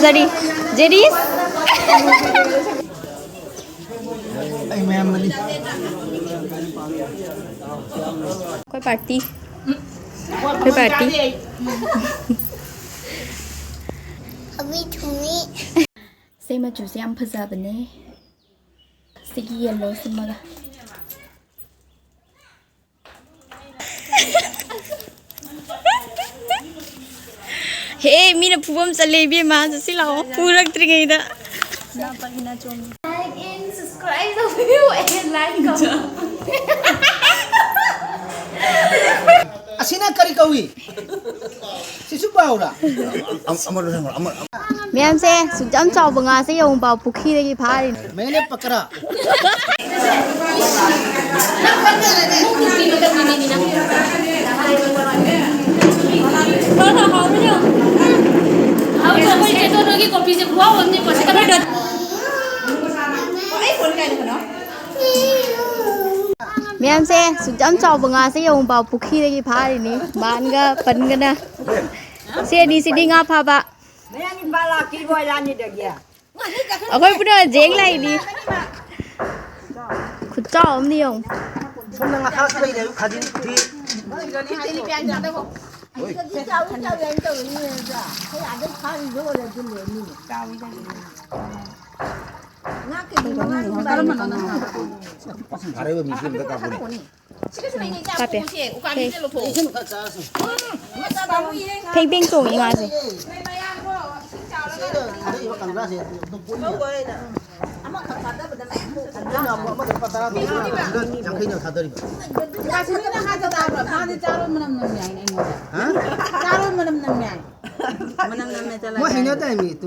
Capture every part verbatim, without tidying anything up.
ꯀꯔꯤ? ꯖꯦꯔꯤꯁ? ꯑꯩꯈꯣꯏ ꯄꯥꯔꯇꯤ꯫ ꯑꯩꯈꯣꯏ ꯄꯥꯔꯇꯤ꯫ ꯁꯦ, ꯃꯆꯨꯁꯦ ꯌꯥꯝ ꯐꯖꯕꯅꯦ꯫ ꯁꯤꯒꯤ ꯌꯦꯜꯂꯣ ꯁꯤꯃꯒ꯫ ꯍꯦ, ꯃꯤꯅ ꯐꯨꯕ ꯑꯃ ꯆꯠꯂꯦ ꯏꯕꯦꯝꯃ, ꯆꯠꯁꯤ ꯂꯥꯛꯑꯣ, ꯐꯨꯔꯛꯇ꯭ꯔꯤꯉꯩꯗ꯫ Like and subscribe ꯇꯧꯕꯤꯌꯨ and like ꯇꯧꯕꯤꯌꯨ꯫ ꯑꯁꯤꯅ ꯀꯔꯤ ꯀꯧꯏ? ꯁꯤꯁꯨ ꯄꯥꯎꯔꯥ? ꯃꯌꯥꯝꯁꯦ, ꯁꯨꯛ ꯌꯥꯝ ꯆꯥꯎꯕ ꯉꯥꯁꯦ ꯌꯦꯡꯉꯨ, ꯄꯥꯎ, ꯄꯨꯈ꯭ꯔꯤꯗꯒꯤ ꯐꯥꯔꯤꯅꯦ꯫ ꯃꯦꯅꯦ ꯄꯀꯔꯥ꯫ ꯃꯌꯥꯝꯁꯦ, ꯁꯨꯛ ꯌꯥꯝ ꯆꯥꯎꯕ ꯉꯥꯁꯦ ꯌꯦꯡꯉꯨ, ꯄꯥꯎ, ꯄꯨꯈ꯭ꯔꯤꯗꯒꯤ ꯐꯥꯔꯤꯅꯤ꯫ ꯃꯥꯟꯒ ꯄꯟꯒꯅ꯫ ꯁꯦ ꯑꯅꯤꯁꯤꯗꯤ ꯉꯥ ꯐꯥꯕ꯫ ꯑꯩꯈꯣꯏ ꯄꯨꯟꯅ ꯖꯦꯡ ꯂꯥꯛꯏꯅꯤ꯫ ꯈꯨꯠꯆꯥꯎ ꯑꯃꯅꯤ ꯌꯦꯡꯉꯨ꯫ ꯁꯣꯝꯗ ꯉꯥꯈꯥ ꯂꯩꯔꯦ, ꯈꯥꯖꯤꯡ ꯄꯨꯊꯤ꯫ ꯑꯔꯩꯕ ꯃꯤꯁꯨ ꯑꯝꯇ ꯀꯥꯞꯄꯨꯅꯦ꯫ ꯀꯥꯞꯄꯦ꯫ ꯐꯦꯡ ꯐꯦꯡ ꯆꯣꯡꯉꯤ ꯉꯥꯁꯦ꯫ ꯌꯥꯡꯈꯩꯅ ꯊꯥꯗꯔꯤꯕ꯫ ꯃꯥꯗꯤ ꯆꯥꯔꯣꯟ ꯃꯅꯝ ꯅꯝꯃꯦ ꯍꯥꯏꯅ ꯑꯩꯉꯣꯟꯗ꯫ ꯍꯥ? ꯆꯥꯔꯣꯟ ꯃꯅꯝ ꯅꯝꯃꯦ ꯍꯥꯏ꯫ ꯃꯅꯝ ꯅꯝꯃꯦ ꯆꯠꯂꯒ꯫ ꯃꯣꯏ ꯍꯩꯅꯗꯥꯏꯅꯦ, ꯇꯨ꯫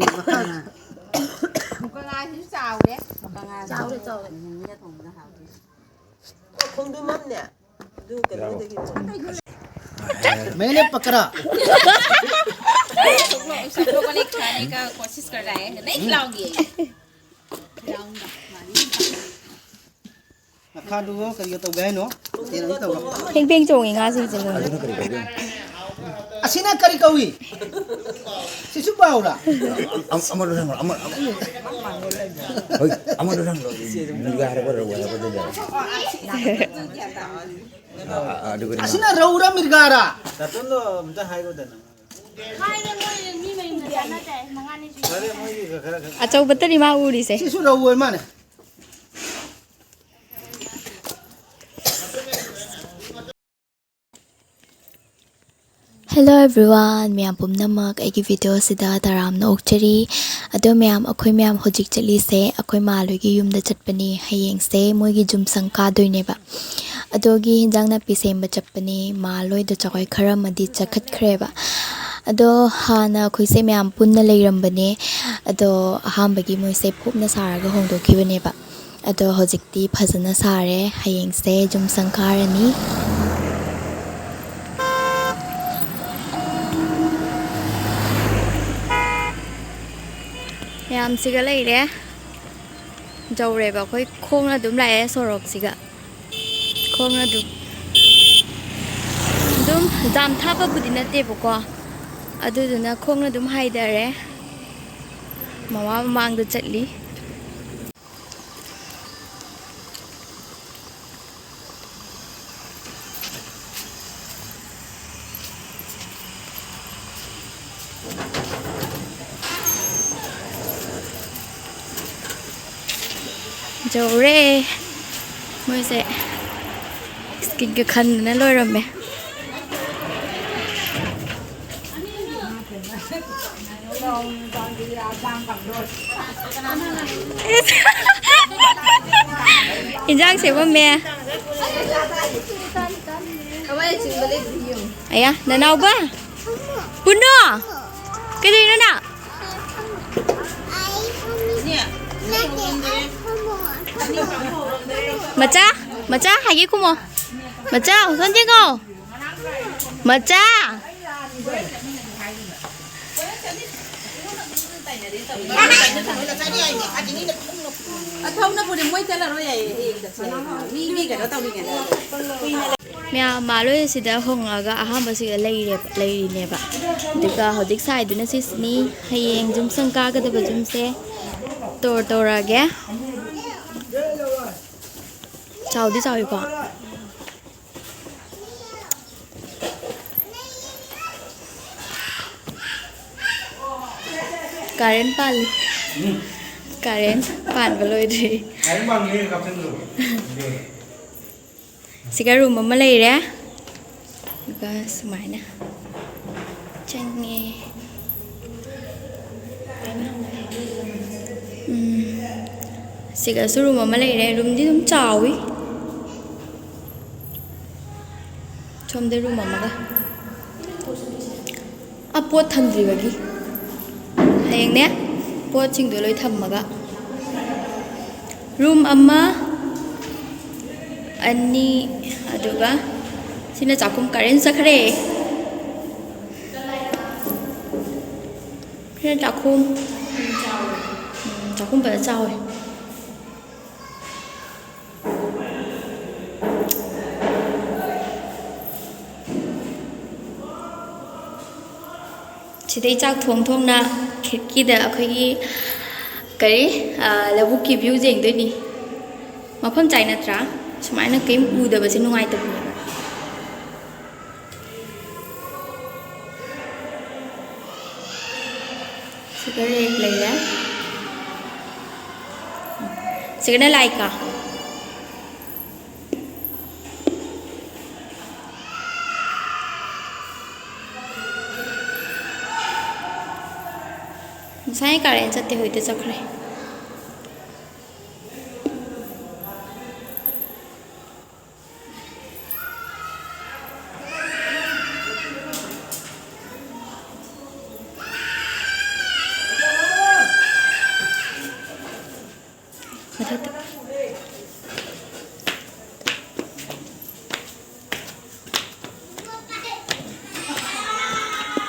ꯃꯨꯀꯥꯉꯥꯁꯤꯁꯨ ꯆꯥꯎꯔꯦ꯫ ꯃꯨꯀꯥꯉꯥ ꯆꯥꯎꯔꯦ, ꯆꯥꯎꯔꯦ꯫ ꯃꯤꯅ ꯊꯣꯡꯕꯗ ꯍꯥꯎꯗꯣꯏꯅꯤ꯫ ꯈꯣꯡꯗ꯭ꯔꯨꯝ ꯑꯃꯅꯦ꯫ ꯑꯗꯨ ꯀꯩꯅꯣꯗꯒꯤ꯫ मैंने पकड़ा। सब लोग, सब लोगों ने खाने का कोशिश कर रहा है, नहीं खिलाऊंगी। ꯉꯥꯈꯥꯗꯨꯒ ꯀꯔꯤꯒ ꯇꯧꯒꯦ ꯍꯥꯏꯅꯣ? ꯃꯊꯦꯜ ꯑꯅꯤ ꯇꯧꯔꯣ꯫ ꯐꯦꯡ ꯐꯦꯡ ꯆꯣꯡꯉꯤ ꯉꯥꯁꯤꯡꯁꯦ ꯃꯣꯏ꯫ ꯑꯗꯨꯅ ꯀꯔꯤ ꯀꯧꯒꯦ? ꯑꯁꯤꯅ ꯀꯔꯤ ꯀꯧꯏ? ꯁꯤꯁꯨ ꯄꯥꯎꯔꯥ? ꯑꯃ-, ꯑꯃꯗꯣ ꯁꯪꯉꯣ, ꯑꯃ-, ꯑꯃ-, ꯍꯣꯏ, ꯑꯃꯗꯣ ꯁꯪꯉꯣ꯫ ꯅꯨꯡꯒꯥꯏ ꯍꯥꯏꯔꯛꯄ, ꯔꯧ ꯍꯥꯏꯔꯛꯄꯗꯨꯗ꯫ ꯑ, ꯑ, ꯑꯗꯨꯒꯗꯤ ꯑꯁꯤꯅ ꯔꯧꯔꯥ ꯃꯤꯔꯒꯥꯔꯥ? ꯗꯥꯇꯣꯟꯗꯣ ꯑꯝꯇ ꯍꯥꯏꯔꯣꯗꯅ꯫ ꯍꯥꯏꯔꯦ, ꯃꯣꯏ ꯃꯤ ꯃꯌꯨꯝꯗ ꯆꯥꯟꯅꯗꯦ, ꯃꯉꯥꯅꯤ ꯁꯨꯏ꯫ ꯐꯔꯦ, ꯃꯣꯏꯒꯤ ꯈꯔ, ꯈꯔ, ꯈꯔ꯫ ꯑꯆꯧꯕꯇꯅꯤ ꯃꯥ ꯎꯔꯤꯁꯦ꯫ ꯁꯤꯁꯨ ꯔꯧ ꯑꯣꯏ ꯃꯥꯅꯦ꯫ Hello everyone, ꯃꯌꯥꯝ ꯄꯨꯝꯅꯃꯛ ꯑꯩꯒꯤ video ꯑꯁꯤꯗ ꯇꯔꯥꯝꯅ ꯑꯣꯛꯆꯔꯤ꯫ ꯑꯗꯣ ꯃꯌꯥꯝ, ꯑꯩꯈꯣꯏ ꯃꯌꯥꯝ ꯍꯧꯖꯤꯛ ꯆꯠꯂꯤꯁꯦ ꯑꯩꯈꯣꯏ ꯃꯥꯂꯣꯏꯒꯤ ꯌꯨꯝꯗ ꯆꯠꯄꯅꯤ꯫ ꯍꯌꯦꯡꯁꯦ ꯃꯣꯏꯒꯤ ꯖꯨꯝꯁꯪ ꯀꯥꯗꯣꯏꯅꯦꯕ꯫ ꯑꯗꯨꯒꯤ ꯍꯤꯟꯖꯥꯡ ꯅꯥꯄꯤ ꯁꯦꯝꯕ ꯆꯠꯄꯅꯤ꯫ ꯃꯥꯂꯣꯏꯗꯣ ꯆꯈꯣꯏ ꯈꯔ ꯑꯃꯗꯤ ꯆꯠꯈꯠꯈ꯭ꯔꯦꯕ꯫ ꯑꯗꯣ ꯍꯥꯟꯅ ꯑꯩꯈꯣꯏꯁꯦ ꯃꯌꯥꯝ ꯄꯨꯟꯅ ꯂꯩꯔꯝꯕꯅꯦ꯫ ꯑꯗꯣ ꯑꯍꯥꯟꯕꯒꯤ ꯃꯣꯏꯁꯦ ꯐꯨꯞꯅ ꯁꯥꯔꯒ ꯍꯣꯡꯗꯣꯛꯈꯤꯕꯅꯦꯕ꯫ ꯑꯗꯣ ꯍꯧꯖꯤꯛꯇꯤ ꯐꯖꯅ ꯁꯥꯔꯦ꯫ ꯍꯌꯦꯡꯁꯦ ꯖꯨꯝꯁꯪ ꯀꯥꯔꯅꯤ꯫ ꯃꯌꯥꯝꯁꯤꯒ ꯂꯩꯔꯦ꯫ ꯌꯧꯔꯦꯕ꯫ ꯑꯩꯈꯣꯏ ꯈꯣꯡꯅ ꯑꯗꯨꯝ ꯂꯥꯛꯑꯦ ꯁꯣꯔꯣꯛꯁꯤꯒ꯫ ꯈꯣꯡꯅ ꯑꯗꯨꯝ, ꯑꯗꯨꯝ ꯖꯥꯝ ꯊꯥꯕꯕꯨꯗꯤ ꯅꯠꯇꯦꯕꯀꯣ꯫ ꯑꯗꯨꯗꯨꯅ ꯈꯣꯡꯅ ꯑꯗꯨꯝ ꯍꯥꯏꯊꯔꯦ꯫ ꯃꯃꯥ ꯃꯃꯥꯡꯗ ꯆꯠꯂꯤ꯫ ꯌꯧꯔꯦ꯫ ꯃꯣꯏꯁꯦ ꯁ꯭ꯀꯤꯟꯒ ꯈꯟꯗꯅ ꯂꯣꯏꯔꯝꯃꯦ꯫ ꯏꯟꯖꯥꯡ ꯁꯦꯝꯃꯝꯃꯦ꯫ ꯑꯌꯥ, ꯅꯅꯥꯎꯕ? ꯄꯨꯅꯣ! ꯀꯩꯗꯧꯔꯤꯅꯣ ꯅꯪ? ꯃꯆꯥ, ꯃꯆꯥ, ꯍꯥꯏꯒꯦ ꯈꯨꯝꯃꯣ꯫ ꯃꯆꯥ, ꯍꯨꯁꯟ ꯆꯦꯡꯉꯣ꯫ ꯃꯆꯥ! ꯑꯊꯧꯅꯕꯨꯗꯤ ꯃꯣꯏ ꯆꯠꯂꯔꯣꯏ ꯍꯥꯏꯌꯦ, ꯍꯌꯦꯡ ꯆꯠꯁꯦ ꯍꯥꯏꯌꯦ꯫ ꯃꯤ, ꯃꯤ ꯀꯩꯅꯣ ꯇꯧꯔꯤꯉꯩꯗ꯫ ꯃꯌꯥꯝ ꯃꯥ ꯂꯣꯏ ꯁꯤꯗ ꯍꯣꯡꯉꯒ ꯑꯍꯥꯟꯕꯁꯤꯗ ꯂꯩꯔꯦꯕ, ꯂꯩꯔꯤꯅꯦꯕ꯫ ꯑꯗꯨꯒ ꯍꯧꯖꯤꯛ ꯁꯥꯏꯗꯨꯅ ꯁꯤꯁꯤꯅꯤ, ꯍꯌꯦꯡ ꯖꯨꯝꯁꯪ ꯀꯥꯒꯗꯕ ꯖꯨꯝꯁꯦ ꯇꯣꯔ ꯇꯧꯔꯛꯑꯒꯦ꯫ ꯆꯥꯎꯗꯤ ꯆꯥꯎꯏꯀꯣ꯫ ꯀꯥꯔꯦꯟ ꯄꯥꯜꯂꯤ꯫ ꯀꯥꯔꯦꯟ ꯄꯥꯟꯕ ꯂꯣꯏꯗ꯭ꯔꯤ꯫ ꯁꯤꯒ ꯔꯨꯝ ꯑꯃ ꯂꯩꯔꯦ꯫ ꯑꯗꯨꯒ ꯁꯨꯃꯥꯏꯅ ꯆꯪꯉꯦ꯫ ꯎꯝ꯫ ꯁꯤꯒꯁꯨ ꯔꯨꯝ ꯑꯃ ꯂꯩꯔꯦ꯫ ꯔꯨꯝꯗꯤ ꯑꯗꯨꯝ ꯆꯥꯎꯋꯤ꯫ ꯁꯣꯝꯗ ꯔꯨꯝ ꯑꯃꯒ꯫ ꯑ, ꯄꯣꯠ ꯊꯝꯗ꯭ꯔꯤꯕꯒꯤ꯫ ꯍꯌꯦꯡꯅꯦ, ꯄꯣꯠꯁꯤꯡꯗꯣ ꯂꯣꯏ ꯊꯝꯃꯒ꯫ ꯔꯨꯝ ꯑꯃ, ꯑꯅꯤ, ꯑꯗꯨꯒ ꯁꯤꯅ ꯆꯥꯛꯈꯨꯝ꯫ ꯀꯥꯔꯦꯟ ꯆꯠꯈ꯭ꯔꯦ꯫ ꯁꯤꯅ ꯆꯥꯛꯈꯨꯝ꯫ ꯎꯝ, ꯆꯥꯛꯈꯨꯝ ꯐꯖ ꯆꯥꯎꯋꯦ꯫ ꯁꯤꯗꯩ ꯆꯥꯛ ꯊꯣꯡ ꯊꯣꯡꯅ ꯈꯤꯠꯀꯤꯗ ꯑꯩꯈꯣꯏꯒꯤ ꯀꯔꯤ, ꯑ, ꯂꯧꯕꯨꯛꯀꯤ view ꯌꯦꯡꯗꯣꯏꯅꯤ꯫ ꯃꯐꯝ ꯆꯥꯏ ꯅꯠꯇ꯭ꯔꯥ? ꯁꯨꯃꯥꯏꯅ ꯀꯔꯤꯝ ꯎꯗꯕꯁꯦ ꯅꯨꯡꯉꯥꯏꯇꯕꯅꯦꯕ꯫ ꯁꯤꯗ ꯔꯦꯛ ꯂꯩꯔꯦ꯫ ꯁꯤꯗꯅ ꯂꯥꯏꯀꯥ꯫ ꯉꯁꯥꯏ ꯀꯥꯔꯦꯟ ꯆꯠꯇꯦ, ꯍꯧꯖꯤꯛꯇ ꯆꯠꯈ꯭ꯔꯦ꯫ ꯃꯊꯛꯇ꯫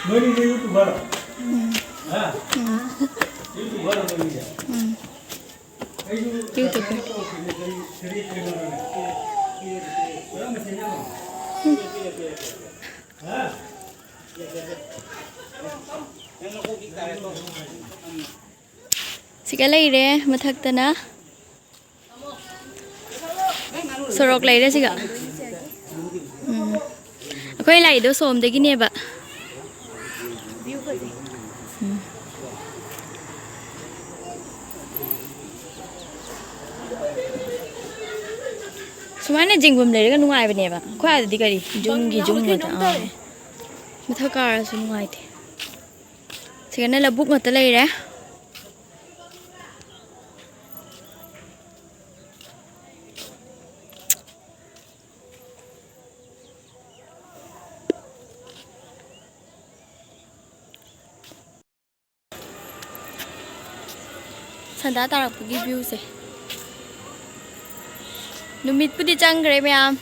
ꯅꯣꯏꯅꯤꯁꯦ YouTuber? ꯎꯝ꯫ ꯍꯥ? ꯎꯝ꯫ YouTuber ꯅꯣꯏꯅꯤꯁꯦ? ꯎꯝ꯫ YouTuber꯫ ꯀꯔꯝꯕ channel? ꯀ ꯂꯩꯔꯦ ꯃꯊꯛꯇꯅ꯫ ꯁꯣꯔꯣꯛ ꯂꯩꯔꯦ ꯁꯤꯒ꯫ ꯎꯝ꯫ ꯑꯩꯈꯣꯏ ꯂꯥꯛꯏꯗꯣ ꯁꯣꯝꯗꯒꯤꯅꯦꯕ꯫ ꯎꯝ꯫ ꯁꯨꯃꯥꯏꯅ ꯌꯦꯡꯐꯝ ꯂꯩꯔꯒ ꯅꯨꯡꯉꯥꯏꯕꯅꯦꯕ꯫ ꯑꯩꯈꯣꯏ ꯑꯥꯗꯗꯤ ꯀꯔꯤ ꯌꯨꯝꯒꯤ ꯌꯨꯝ ꯉꯥꯛꯇ꯫ ꯑꯥ꯫ ꯃꯊꯛ ꯀꯥꯔꯁꯨ ꯅꯨꯡꯉꯥꯏꯇꯦ꯫ ꯁꯤꯗꯅ ꯂꯧꯕꯨꯛ ꯉꯥꯛꯇ ꯂꯩꯔꯦ꯫ ꯁꯟꯗꯥ ꯇꯥꯔꯛꯄꯒꯤ ꯚ꯭ꯌꯨꯁꯦ꯫ ꯅꯨꯃꯤꯠꯄꯨꯗꯤ ꯆꯪꯈ꯭ꯔꯦ ꯃꯌꯥꯝ,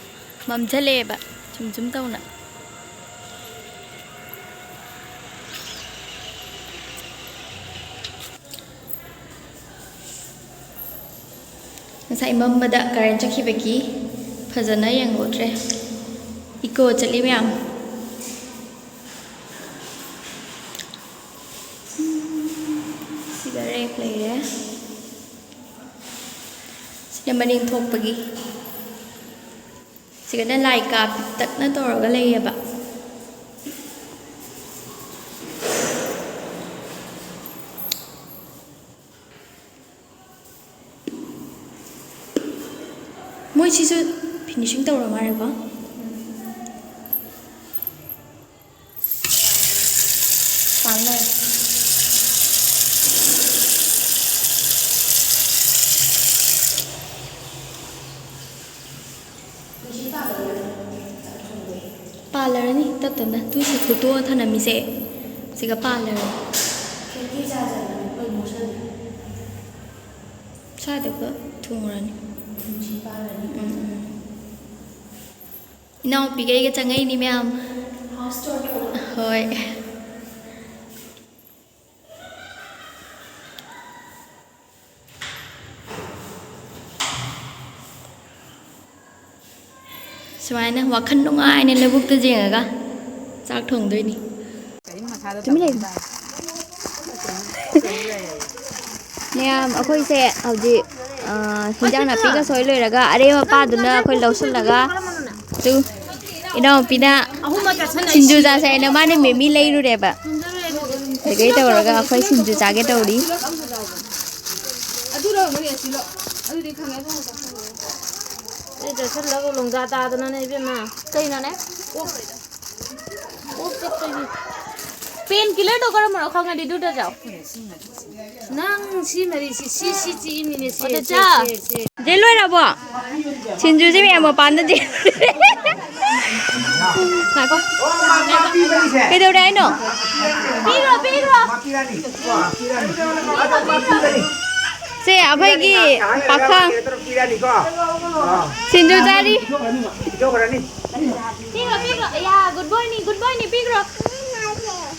ꯃꯝꯁꯤꯜꯂꯛꯑꯦꯕ ꯁꯨꯝ ꯁꯨꯝ ꯇꯧꯅ꯫ ꯉꯁꯥꯏ ꯃꯝꯕꯗ ꯀꯔꯦꯟ ꯆꯠꯈꯤꯕꯒꯤ ꯐꯖꯅ ꯌꯦꯡꯍꯧꯗ꯭ꯔꯦ꯫ ꯏꯀꯣ ꯆꯠꯂꯤ ꯃꯌꯥꯝ꯫ ꯁꯤꯗ ꯔꯦꯛ ꯂꯩꯔꯦ꯫ ꯁꯤꯅ ꯃꯅꯤꯡ ꯊꯣꯛꯄꯒꯤ꯫ ꯁꯤꯒꯅ ꯂꯥꯏ ꯀꯥ ꯄꯤꯛꯇꯛꯅ ꯇꯧꯔꯒ ꯂꯩꯌꯦꯕ꯫ ꯃꯣꯏꯁꯤꯁꯨ ꯐꯤꯅꯤꯁꯤꯡ ꯇꯧꯔ ꯃꯥꯜꯂꯦꯀꯣ꯫ ꯄꯥꯜꯂꯦ꯫ ꯄꯥꯜꯂꯔꯅꯤ ꯇꯞ ꯇꯞꯅ꯫ ꯇꯨ ꯁꯤ ꯐꯨꯠꯇꯣꯛꯑ ꯊꯅꯝꯃꯤꯁꯦ ꯁꯤꯒ ꯄꯥꯜꯂꯔꯅꯤ꯫ ꯁ꯭ꯋꯥꯏꯗꯒ ꯊꯣꯡꯉꯨꯔꯅꯤ꯫ ꯎꯝ, ꯎꯝ꯫ ꯏꯅꯥꯎꯄꯤꯒ ꯑꯩꯒ ꯆꯪꯉꯛꯏꯅꯤ ꯃꯌꯥꯝ꯫ ꯍꯣꯏ꯫ ꯁꯨꯃꯥꯏꯅ ꯋꯥꯈꯜ ꯅꯨꯡꯉꯥꯏꯅ ꯂꯧꯕꯨꯛꯇ ꯌꯦꯡꯉꯒ ꯆꯥꯛ ꯊꯣꯡꯗꯣꯏꯅꯤ꯫ ꯇꯨꯃꯤꯟ ꯂꯩꯌꯨ꯫ ꯃꯌꯥꯝ, ꯑꯩꯈꯣꯏꯁꯦ ꯍꯧꯖꯤꯛ, ꯑ, ꯍꯤꯟꯖꯥꯡ ꯅꯥꯄꯤꯒ ꯁꯣꯏ ꯂꯣꯏꯔꯒ, ꯑꯔꯦꯝ ꯑꯄꯥꯗꯨꯅ ꯑꯩꯈꯣꯏ ꯂꯧꯁꯤꯜꯂꯒ, ꯇꯨ, ꯏꯅꯥꯎꯄꯤꯅ ꯁꯤꯡꯖꯨ ꯆꯥꯁꯦ ꯍꯥꯏꯅ ꯃꯥꯅ ꯃꯤꯃꯤ ꯂꯩꯔꯨꯔꯦꯕ꯫ ꯑꯗꯨꯗꯩ ꯇꯧꯔꯒ ꯑꯩꯈꯣꯏ ꯁꯤꯡꯖꯨ ꯆꯥꯒꯦ ꯇꯧꯔꯤ꯫ ꯑꯗꯨꯗꯤ ꯈꯪꯉꯦ꯫ ꯑꯩ ꯆꯥꯁꯤꯜꯂꯒ ꯂꯣꯡꯗꯥ ꯇꯥꯗꯅꯅꯦ ꯏꯕꯦꯝꯃ꯫ ꯀꯩꯅꯣꯅꯦ? ꯑꯣꯛ ꯆꯠꯄꯒꯤ꯫ ꯄꯦꯟ ꯀꯤꯂꯔꯗꯣ ꯀꯔꯝꯕꯅꯣ ꯈꯪꯉꯗꯤ ꯑꯗꯨꯗ ꯆꯥꯎ꯫ ꯅꯪ ꯁꯤ ꯃꯔꯤꯁꯤ, ꯁꯤ, ꯁꯤ ꯆꯤꯛꯏꯃꯤꯅꯦ, ꯁꯤ, ꯑꯗ ꯁꯤ, ꯆꯥ꯫ ꯁꯤ, ꯁꯤ꯫ ꯆꯦ ꯂꯣꯏꯔꯕꯣ? ꯁꯤꯡꯖꯨꯁꯦ ꯃꯌꯥꯝ ꯃꯄꯥꯟꯗ ꯆꯦ-, ꯉꯥꯏꯈꯣ꯫ ꯀꯩꯗꯧꯔꯦ ꯍꯥꯏꯅꯣ? ꯄꯤꯈ꯭ꯔꯣ, ꯄꯤꯈ꯭ꯔꯣ꯫ ꯁꯦ, ꯑꯩꯈꯣꯏꯒꯤ ꯄꯥꯈꯪ ꯁꯤꯡꯖꯨ ꯆꯥꯔꯤ꯫ ꯄꯤꯈ꯭ꯔꯣ, ꯄꯤꯈ꯭ꯔꯣ꯫ ꯑꯌꯥ, good boyꯅꯤ, good boyꯅꯤ, ꯄꯤꯈ꯭ꯔꯣ꯫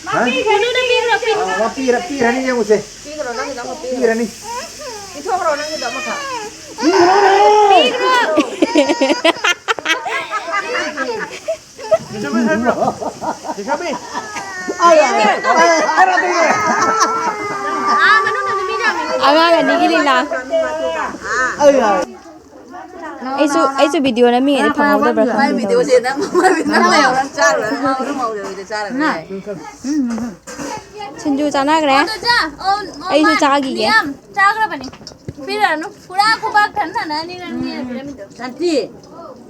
ꯃꯥ ꯍꯥ? ꯄꯤꯈ꯭ꯔꯅꯤ, ꯄꯤꯈ꯭ꯔꯣ, ꯄꯤꯈ꯭ꯔꯣ꯫ ꯑꯣ, ꯄꯤꯔ-, ꯄꯤꯔꯅꯤ, ꯌꯦꯡꯉꯨꯁꯦ꯫ ꯄꯤꯈ꯭ꯔꯣ, ꯅꯪꯒꯤꯗꯣ ꯑꯃꯨꯛ ꯄꯤꯈ꯭ꯔꯣ꯫ ꯄꯤꯔꯅꯤ꯫ ꯄꯤꯊꯣꯛꯈ꯭ꯔꯣ, ꯅꯪꯒꯤꯗꯣ ꯑꯃꯈꯛ꯫ ꯄꯤꯈ꯭ꯔꯣ꯫ ꯑꯉꯥꯡ ꯑꯅꯤꯒꯤ ꯂꯤꯂꯥ꯫ ꯑꯩꯁꯨ, ꯑꯩꯁꯨ ꯚꯤꯗꯤꯑꯣ ꯅꯝꯃꯤꯉꯩꯗ ꯐꯪꯍꯧꯗꯕ꯭ꯔꯥ ꯈꯪꯗꯦ꯫ ꯃꯥꯏ ꯚꯤꯗꯤꯑꯣ ꯁꯦ ꯅꯪ, ꯃꯥꯏ ꯚꯤꯗꯤꯑꯣ ꯅꯪ ꯂꯩꯍꯧꯔ ꯆꯥꯔꯨꯔꯅꯤ, ꯃꯥ ꯑꯗꯨꯝ ꯍꯧꯔꯦ, ꯍꯧꯖꯤꯛ ꯆꯥꯔꯨꯔꯅꯤ꯫ ꯁꯤꯡꯖꯨ ꯆꯥꯅꯈ꯭ꯔꯦ꯫ ꯑꯣ, ꯑꯗꯣ ꯆꯥ-, ꯑꯣ, ꯑꯣ, ꯑꯩꯁꯨ ꯃꯥ-, ꯆꯥꯈꯤꯒꯦ꯫ ꯃꯤꯌꯥꯝ ꯆꯥꯈ꯭ꯔꯕꯅꯤ꯫ ꯄꯤꯔꯛꯑꯅꯨ꯫ ꯄꯨꯔꯥ ꯈꯨꯕꯥꯛ ꯊꯟ ꯊꯟꯅꯅꯤ ꯅꯪ ꯃꯤꯅ ꯄꯤꯔꯝꯃꯤꯗꯣ꯫ ꯁꯥꯟꯇꯤ,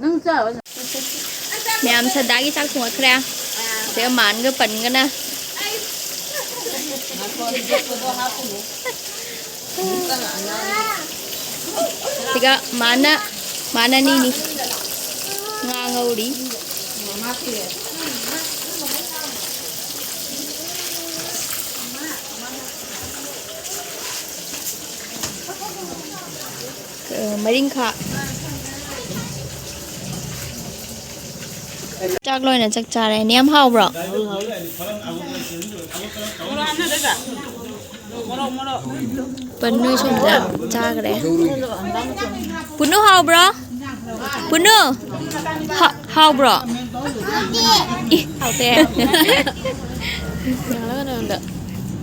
ꯅꯪ ꯆꯥꯕ ꯃꯌꯥꯝ ꯁꯗꯥꯒꯤ ꯆꯥꯛ ꯊꯣꯡꯉꯠꯈ꯭ꯔꯦ꯫ ꯁꯤꯗ ꯃꯥꯟꯒ ꯄꯟꯒꯅ꯫ ꯁꯤꯒ ꯃꯥꯅ, ꯃꯥꯅꯅꯤꯅꯤ꯫ ꯉꯥ ꯉꯧꯔꯤ꯫ ꯃꯔꯤꯡꯈꯥ꯫ ꯆꯥꯛ ꯂꯣꯏꯅ ꯆꯥꯛ ꯆꯥꯔꯦ꯫ ꯅꯦꯝ ꯍꯥꯎꯕ꯭ꯔꯣ? ꯄꯟ ꯅꯣꯏ ꯁꯣꯝꯗ ꯆꯥꯈ꯭ꯔꯦ꯫ ꯄꯨꯅꯨ ꯍꯥꯎꯕ꯭ꯔꯣ? ꯄꯨꯅꯨ! ꯍꯥ-, ꯍꯥꯎꯕ꯭ꯔꯣ? ꯏ, ꯍꯥꯎꯇꯦ꯫ ꯌꯦꯡꯍꯜꯂꯣ ꯀꯩꯅꯣ ꯑꯝꯇ꯫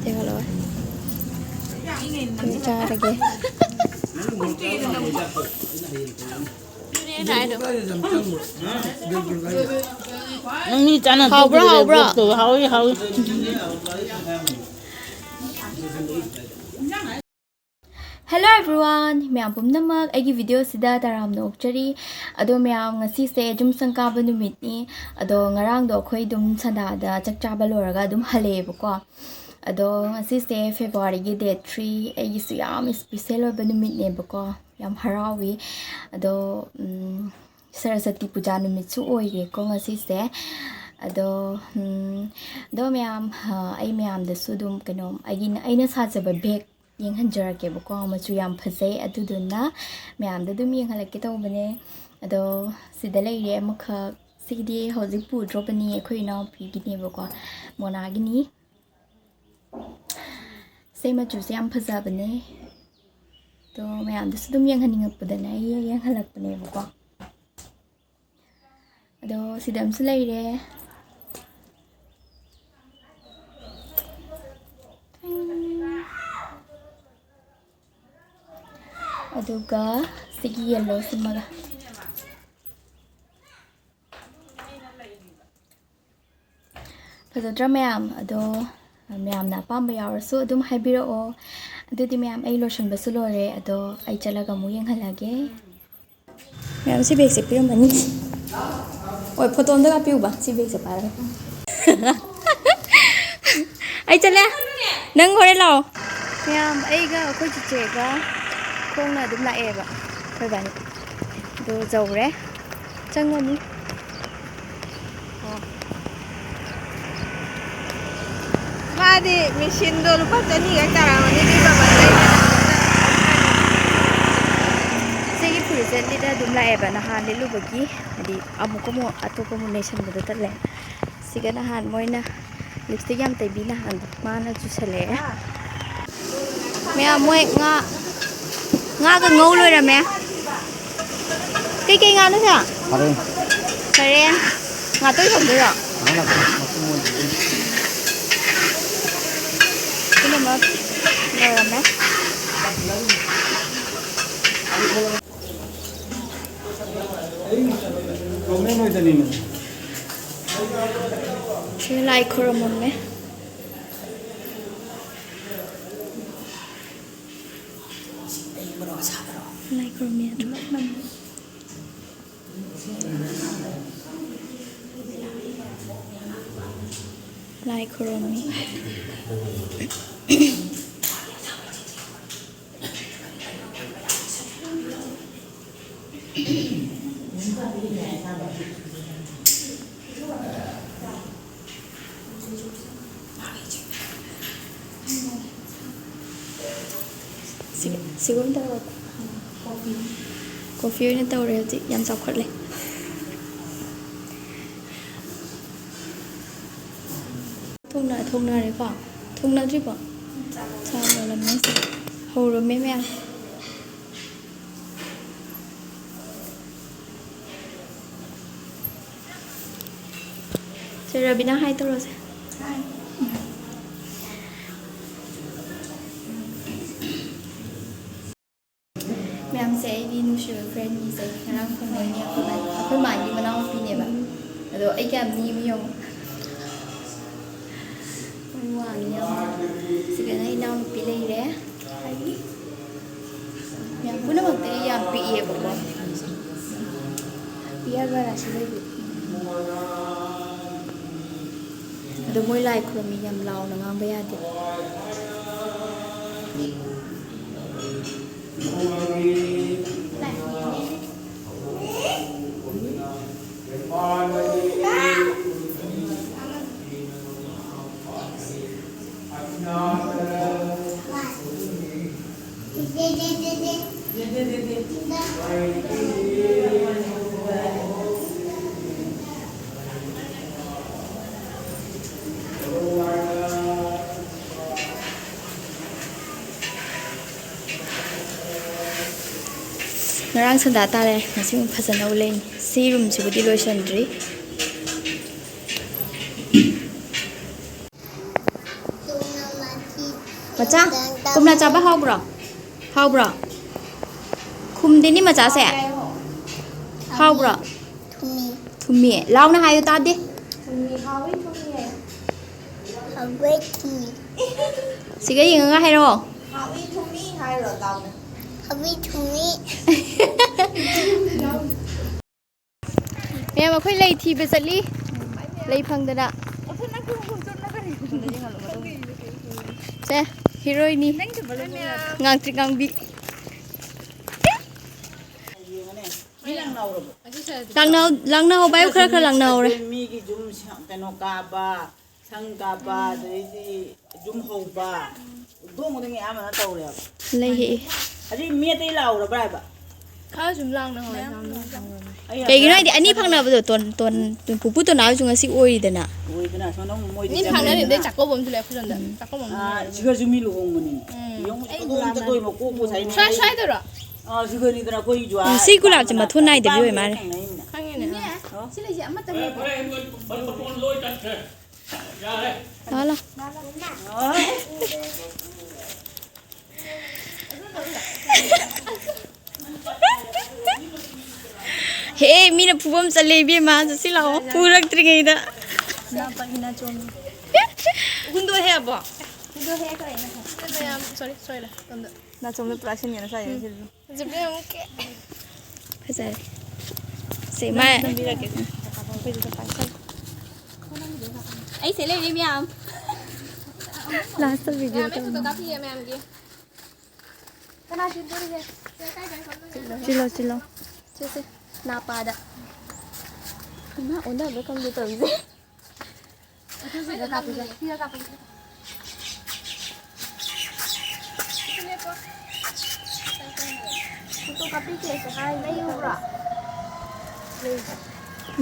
ꯌꯦꯡꯍꯜꯂꯣ꯫ ꯆꯥꯔꯒꯦ꯫ ꯅꯪ ꯃꯤ ꯆꯥꯅ ꯍꯥꯎꯕ꯭ꯔꯣ, ꯇꯣꯛꯄꯤꯔꯦ, ꯍꯥꯎꯕ꯭ꯔꯣ? ꯕ꯭ꯂꯣꯛ ꯇꯧꯕ꯫ ꯍꯥꯎꯏ, ꯍꯥꯎꯏ꯫ Hello everyone, ꯃꯌꯥꯝ ꯄꯨꯝꯅꯃꯛ ꯑꯩꯒꯤ ꯚꯤꯗꯤꯑꯣꯁꯤꯗ ꯇꯔꯥꯝꯅ ꯑꯣꯛꯆꯔꯤ꯫ ꯑꯗꯣ ꯃꯌꯥꯝ, ꯉꯁꯤꯁꯦ ꯌꯨꯝ ꯁꯪꯒꯥꯕ ꯅꯨꯃꯤꯠꯅꯤ꯫ ꯑꯗꯣ ꯉꯔꯥꯡꯗꯣ ꯑꯩꯈꯣꯏ ꯑꯗꯨꯝ ꯁꯟꯗꯥꯗ ꯆꯥꯛ ꯆꯥꯕ ꯂꯣꯏꯔꯒ ꯑꯗꯨꯝ ꯍꯜꯂꯛꯑꯦꯕꯀꯣ꯫ ꯑꯗꯣ ꯉꯁꯤꯁꯦ February ꯒꯤ date three, ꯑꯩꯒꯤꯁꯨ ꯌꯥꯝ special ꯑꯣꯏꯕ ꯅꯨꯃꯤꯠꯅꯦꯕꯀꯣ꯫ ꯌꯥꯝ ꯍꯔꯥꯎꯏ꯫ ꯑꯗꯣ, ꯎꯝ, ꯁꯔꯁ꯭ꯋꯇꯤ ꯄꯨꯖꯥ ꯅꯨꯃꯤꯠꯁꯨ ꯑꯣꯏꯔꯦꯀꯣ ꯉꯁꯤꯁꯦ꯫ ꯑꯗꯣ, ꯎꯝ, ꯑꯗꯣ ꯃꯌꯥꯝ, ꯑ, ꯑꯩ ꯃꯌꯥꯝꯗꯁꯨ ꯑꯗꯨꯝ ꯀꯩꯅꯣ, ꯑꯩꯒꯤ, ꯑꯩꯅ ꯁꯥꯖꯕ bag ꯌꯦꯡꯍꯟꯖꯔꯛꯀꯦꯕꯀꯣ꯫ ꯃꯆꯨ ꯌꯥꯝ ꯐꯖꯩ, ꯑꯗꯨꯗꯨꯅ ꯃꯌꯥꯝꯗ ꯑꯗꯨꯝ ꯌꯦꯡꯍꯜꯂꯛꯀꯦ ꯇꯧꯕꯅꯦ꯫ ꯑꯗꯣ ꯁꯤꯗ ꯂꯩꯔꯦ ꯑꯃꯈꯛ꯫ ꯁꯤꯗꯤ ꯍꯧꯖꯤꯛ ꯄꯨꯗ꯭ꯔꯣꯕꯅꯤ, ꯑꯩꯈꯣꯏ ꯏꯅꯥꯎꯄꯤꯒꯤꯅꯦꯕꯀꯣ, ꯃꯣꯅꯥꯒꯤꯅꯤ꯫ ꯁꯤ ꯃꯆꯨꯁꯦ ꯌꯥꯝ ꯐꯖꯕꯅꯦ꯫ ꯑꯗꯣ ꯃꯌꯥꯝꯗꯁꯨ ꯑꯗꯨꯝ ꯌꯦꯡꯍꯟꯅꯤꯡꯉꯛꯄꯗꯅꯦ ꯑꯩ ꯌꯦꯡꯍꯜꯂꯛꯄꯅꯦꯕꯀꯣ꯫ ꯑꯗꯣ ꯁꯤꯗ ꯑꯃꯁꯨ ꯂꯩꯔꯦ꯫ ꯑꯗꯨꯒ ꯁꯤꯒꯤ yellow ꯁꯤꯃꯒ꯫ ꯐꯖꯗ꯭ꯔꯥ ꯃꯌꯥꯝ? ꯑꯗꯣ ꯃꯌꯥꯝꯅ ꯑꯄꯥꯝꯕ ꯌꯥꯎꯔꯁꯨ ꯑꯗꯨꯝ ꯍꯥꯏꯕꯤꯔꯛꯑꯣ꯫ ꯑꯗꯨꯗꯤ ꯃꯌꯥꯝ, ꯑꯩ ꯂꯣꯏꯁꯤꯟꯕꯁꯨ ꯂꯣꯏꯔꯦ꯫ ꯑꯗꯣ ꯑꯩ ꯆꯠꯂꯒ ꯑꯃꯨꯛ ꯌꯦꯡꯍꯜꯂꯒꯦ꯫ ꯃꯌꯥꯝ, ꯁꯤ bagꯁꯦ ꯄꯤꯔꯝꯃꯅꯤ꯫ ꯍꯣꯏ, photo ꯑꯝꯇ ꯀꯥꯞꯄꯤꯌꯨꯕ, ꯁꯤ bagꯁꯦ ꯄꯥꯏꯔꯒ꯫ ꯑꯩ ꯆꯠꯂꯦ, ꯅꯪ ꯍꯣꯔꯦꯟ ꯂꯥꯛꯑꯣ꯫ ꯃꯌꯥꯝ, ꯑꯩꯒ ꯑꯩꯈꯣꯏ ꯆꯤꯆꯦꯒ ꯈꯣꯡꯅ ꯑꯗꯨꯝ ꯂꯥꯛꯑꯦꯕ ꯑꯩꯈꯣꯏ ꯏꯕꯥꯅꯤ꯫ ꯑꯗꯨ ꯌꯧꯔꯦ, ꯆꯪꯉꯅꯤ꯫ ꯑꯣ꯫ ꯃꯥꯗꯤ ꯃꯦꯆꯤꯟꯗꯣ ꯂꯨꯄꯥ ꯆꯅꯤ ꯈꯛ ꯇꯥꯔꯝꯒꯅꯤ, ꯑꯗꯨꯏ ꯃꯃꯜ ꯂꯩꯕ꯫ ꯁꯤꯒꯤ ꯐꯨꯔꯤꯠꯁꯦ ꯂꯤꯠꯂ ꯑꯗꯨꯝ ꯂꯥꯛꯑꯦꯕ, ꯅꯍꯥꯟ ꯂꯤꯠꯂꯨꯕꯒꯤ, ꯍꯥꯏꯗꯤ ꯑꯃꯨꯛꯀ ꯑꯃꯨꯛ ꯑꯇꯣꯞꯄ ꯑꯃꯨꯛ ꯂꯩꯁꯟꯕꯗꯣ ꯇꯜꯂꯦ꯫ ꯁꯤꯒ ꯅꯍꯥꯟ ꯃꯣꯏꯅ lipstick ꯌꯥꯝ ꯇꯩꯕꯤ ꯅꯍꯥꯟꯗꯣ, ꯃꯥꯅ ꯆꯨꯁꯜꯂꯛꯑꯦ꯫ ꯃꯌꯥꯝ, ꯃꯣꯏ ꯉꯥ, ꯉꯥꯒ ꯉꯧ ꯂꯣꯏꯔꯝꯃꯦ꯫ ꯀꯩꯀꯩ ꯉꯥꯅꯣ ꯁꯦ? ꯐꯔꯦ꯫ ꯐꯔꯦ꯫ ꯉꯥꯇꯣꯏ ꯊꯣꯡꯗꯣꯏꯔꯣ? ꯉꯥ ꯅꯠꯇꯦ, ꯃꯄꯨꯝ ꯑꯣꯏꯅ ꯊꯣꯡꯗꯣꯏꯅꯤ꯫ ꯄꯨꯝꯅꯃꯛ ꯂꯣꯏꯔꯝꯃꯦ꯫ ꯒꯣꯔꯃꯦꯟ ꯑꯣꯏꯗꯅꯤꯅꯦ꯫ ꯁꯤ ꯂꯥꯏ ꯈꯨꯔꯨꯝꯃꯝꯃꯦ꯫ ꯂꯥꯏ ꯈꯨꯔꯨꯝꯃꯤ ꯑꯗꯨ꯫ ꯂꯥꯏ ꯈꯨꯔꯨꯝꯃꯤ꯫ ꯁꯤ-, ꯁꯤꯒꯨꯝ ꯇꯧꯔꯣ꯫ ꯀꯣꯐꯤ ꯑꯣꯏꯅ ꯇꯧꯔꯦ ꯍꯧꯖꯤꯛ, ꯌꯥꯝ ꯆꯥꯎꯈꯠꯂꯦ꯫ ꯊꯣꯡꯅ-, ꯊꯣꯡꯅꯔꯦꯀꯣ? ꯊꯣꯡꯅꯗ꯭ꯔꯤꯕꯣ? ꯆꯥ ꯂꯣꯜꯂꯝꯃꯦ ꯁꯤꯗ꯫ ꯍꯧꯔꯝꯃꯦ ꯃꯌꯥꯝ꯫ ꯁꯦ, ꯔꯕꯤꯅꯥ, ꯍꯥꯏ ꯇꯧꯔꯣꯁꯦ꯫ ꯃꯌꯥꯝꯁꯦ ꯑꯩꯒꯤ ꯅꯨꯡꯁꯤꯕ ꯐ꯭ꯔꯦꯟꯅꯤꯁꯦ, ꯉꯔꯥꯡ ꯐꯪꯅꯩꯅꯦ꯫ ꯑꯩꯈꯣꯏ ꯃꯥ-, ꯑꯩꯈꯣꯏ ꯃꯥꯒꯤ ꯃꯅꯥꯎꯅꯨꯄꯤꯅꯦꯕ꯫ ꯑꯗꯣ ꯑꯩ ꯀꯌꯥꯝ ꯅꯦꯝꯃꯤ ꯌꯦꯡꯉꯣ꯫ ꯃꯣꯏ ꯋꯥꯡꯉꯤ ꯌꯥꯝ꯫ ꯁꯤꯗꯅ ꯏꯅꯥꯎꯅꯨꯄꯤ ꯂꯩꯔꯦ꯫ ꯃꯌꯥꯝ ꯄꯨꯝꯅꯃꯛꯇꯤ ꯑꯩ ꯌꯥꯝ ꯄꯤꯛꯏꯌꯦꯕꯀꯣ꯫ ꯄꯤꯛꯑꯒ ꯔꯥꯁꯤ ꯂꯩꯕꯤ꯫ ꯑꯗꯣ ꯃꯣꯏ ꯂꯥꯏ ꯈꯨꯔꯨꯝꯃꯤ, ꯌꯥꯝ ꯂꯥꯎꯅ ꯉꯥꯡꯕ ꯌꯥꯗꯦ꯫ ꯉꯔꯥꯡ ꯁꯟꯗꯥ ꯇꯥꯔꯦ, ꯉꯁꯤ ꯑꯃꯨꯛ ꯐꯖꯅ ꯎꯠꯂꯛꯏꯅꯤ꯫ ꯁꯤ ꯔꯨꯝꯁꯤꯕꯨꯗꯤ ꯂꯣꯏꯁꯟꯗ꯭ꯔꯤ꯫ ꯃꯆꯥ, ꯀꯣꯝꯂꯥ ꯆꯥꯕ ꯍꯥꯎꯕ꯭ꯔꯣ? ꯍꯥꯎꯕ꯭ꯔꯣ? ꯈꯨꯝꯗꯦꯅꯤ ꯃꯆꯥꯁꯦ꯫ ꯍꯥꯎꯕ꯭ꯔꯣ? ꯊꯨꯝꯃꯤ꯫ ꯊꯨꯝꯃꯤ꯫ ꯂꯥꯎꯅ ꯍꯥꯏꯌꯨ ꯇꯥꯗꯦ꯫ ꯊꯨꯝꯃꯤ, ꯍꯥꯎꯋꯤ, ꯊꯨꯝꯃꯤ ꯍꯥꯏꯌꯨ꯫ ꯍꯥꯎꯋꯦ, ꯊꯨꯝꯃꯤ꯫ ꯁꯤꯒ ꯌꯦꯡꯉꯒ ꯍꯥꯏꯔꯛꯑꯣ꯫ ꯍꯥꯎꯋꯤ, ꯊꯨꯝꯃꯤ ꯍꯥꯏꯔꯣ ꯂꯥꯎꯅ꯫ ꯍꯥꯎꯋꯤ, ꯊꯨꯝꯃꯤ꯫ ꯃꯌꯥꯝ, ꯑꯩꯈꯣꯏ ꯂꯩ ꯊꯤꯕ ꯆꯠꯂꯤ꯫ ꯂꯩ ꯐꯪꯗꯅ꯫ ꯁꯦ, ꯍꯤꯔꯣꯏꯅꯤ꯫ ꯉꯥꯡꯇ꯭ꯔꯤꯛ ꯉꯥꯡꯕꯤ꯫ ꯂꯥꯡꯅꯍꯧ-, ꯂꯥꯡꯅꯍꯧꯕ ꯍꯥꯏꯌꯨ, ꯈꯔ ꯈꯔ ꯂꯥꯡꯅꯍꯧꯔꯦ꯫ ꯃꯤꯒꯤ ꯌꯨꯝ ꯁ-, ꯀꯩꯅꯣ ꯀꯥꯕ, ꯁꯪ ꯀꯥꯕ, ꯑꯗꯩꯗꯤ ꯌꯨꯝ ꯍꯧꯕ, ꯌꯨꯝꯊꯣꯡ ꯈꯨꯗꯤꯡꯒꯤ ꯑꯌꯥꯝꯕꯅ ꯇꯧꯔꯦꯕ꯫ ꯂꯩ ꯍꯦꯛꯏ꯫ ꯑꯗꯨꯗꯤ ꯃꯤ ꯑꯇꯩ ꯂꯥꯛꯍꯧꯔꯕ꯭ꯔꯥ ꯍꯥꯏꯕ? ꯈꯔ ꯁꯨꯝ ꯂꯥꯡꯅꯍꯧꯔꯦ꯫ ꯑꯩ ꯀꯩꯒꯤꯅꯣ ꯍꯥꯏꯗꯤ ꯑꯅꯤ ꯐꯪꯅꯕꯗꯣ ꯇꯣꯟ-, ꯇꯣꯟ-, ꯄꯨꯄꯨ ꯇꯣꯅꯥ ꯍꯣꯏꯁꯨ ꯉꯁꯤ ꯑꯣꯏꯔꯤꯗꯅ꯫ ꯑꯣꯏꯗꯅ ꯁꯣꯝꯗ ꯑꯃꯨꯛ ꯃꯣꯏꯗꯤ ꯃꯤ ꯐꯪꯅꯔꯤꯗꯩ ꯆꯠꯈ꯭ꯔꯦꯗꯅ꯫ ꯆꯥꯛꯀꯧꯕ ꯑꯃꯁꯨ ꯂꯩ ꯑꯩꯈꯣꯏ ꯁꯣꯝꯗ꯫ ꯎꯝ꯫ ꯆꯥꯛꯀꯧꯕ ꯑꯃꯁꯨ ꯑꯥ, ꯂꯩ꯫ ꯁꯤꯒꯁꯨ ꯃꯤ ꯂꯨꯍꯣꯡꯕꯅꯤ꯫ ꯎꯝ꯫ ꯌꯦꯡꯉꯨ, ꯑꯩ ꯆꯠꯊꯣꯛ ꯂꯥꯛꯑꯝꯃꯦ꯫ ꯆꯠꯊꯣꯛꯏ ꯃꯀꯣꯛꯄꯨ ꯁꯥꯏꯅꯦ꯫ ꯁ꯭ꯋꯥꯏ, ꯁ꯭ꯋꯥꯏꯗꯔꯣ? ꯑꯥ, ꯁꯤꯒꯅꯤꯗꯅ ꯑꯩꯈꯣꯏ ꯖꯨꯋꯥ ꯎꯝ, ꯁꯤ ꯒꯨꯂꯥꯞꯁꯦ ꯃꯊꯣꯟ ꯅꯥꯏꯗꯕꯤ ꯑꯣꯏ ꯃꯥꯜꯂꯦ꯫ ꯊꯪꯅꯩꯅꯤꯅ꯫ ꯈꯪꯉꯤꯅꯦ꯫ ꯏꯅꯦ, ꯑꯥ꯫ ꯁꯤ ꯂꯩꯁꯦ ꯑꯃꯠꯇ ꯂꯩꯇ꯭ꯔꯣ? ꯂꯥꯛꯑꯣ, ꯂꯥꯛꯑꯣ꯫ ꯑꯣ꯫ ꯍꯦ, ꯃꯤꯅ ꯐꯨꯕ ꯑꯃ ꯆꯠꯂꯦ ꯏꯕꯦꯝꯃ, ꯆꯠꯁꯤ ꯂꯥꯛꯑꯣ, ꯐꯨꯔꯛꯇ꯭ꯔꯤꯉꯩꯗ꯫ ꯍꯨꯟꯗꯣꯛꯑꯦ ꯑꯕꯣ꯫ ꯍꯨꯟꯗꯣꯛꯑꯦ ꯀꯔꯤꯅꯣ? ꯃꯌꯥꯝ, sorry, sorry, ꯂꯥꯛ-, ꯁꯣꯝꯗ꯫ ꯅꯥꯆꯣꯝꯗ ꯄꯨꯔꯥ ꯁꯤꯟꯒꯅꯨ, ꯁ꯭ꯋꯥꯏꯗ ꯁꯤꯜꯂꯨ꯫ ꯍꯧꯖꯤꯛ ꯌꯦꯡꯉꯨꯀꯦ꯫ ꯐꯖꯔꯦ꯫ ꯁꯦ, ꯃꯥ-, ꯅꯝꯕꯤꯔꯛꯀꯦ꯫ ꯑꯩꯈꯣꯏꯁꯤꯗ ꯄꯥꯏꯁꯜꯂꯨ꯫ ꯑꯩ ꯁꯤ ꯂꯩꯔꯤ ꯃꯌꯥꯝ꯫ Last video ꯃꯌꯥꯝ ꯑꯩ ꯇꯧꯅꯤ꯫ Photo ꯀꯥꯞꯄꯤꯒꯦ ꯃꯌꯥꯝꯒꯤ꯫ ꯀꯅꯥ ꯆꯤꯟꯗꯣꯔꯤꯒꯦ? ꯆꯤꯜꯂꯣ, ꯆꯤꯜꯂꯣ꯫ ꯁꯦ, ꯁꯦ, ꯅꯥꯄꯥꯗ꯫ ꯏꯃꯥ, ꯑꯣꯟꯅꯕ꯭ꯔꯥ ꯈꯪꯗꯦ ꯇꯧꯔꯤꯁꯦ꯫ ꯑꯗꯨ ꯁꯤꯗ ꯀꯥꯞꯄꯤꯒꯦ꯫ ꯁꯤꯗ ꯀꯥꯞꯄꯤꯒꯦ꯫ Photo ꯀꯥꯞꯄꯤꯒꯦꯁꯨ ꯍꯥꯏ꯫ ꯂꯩꯌꯨꯕ꯭ꯔꯣ?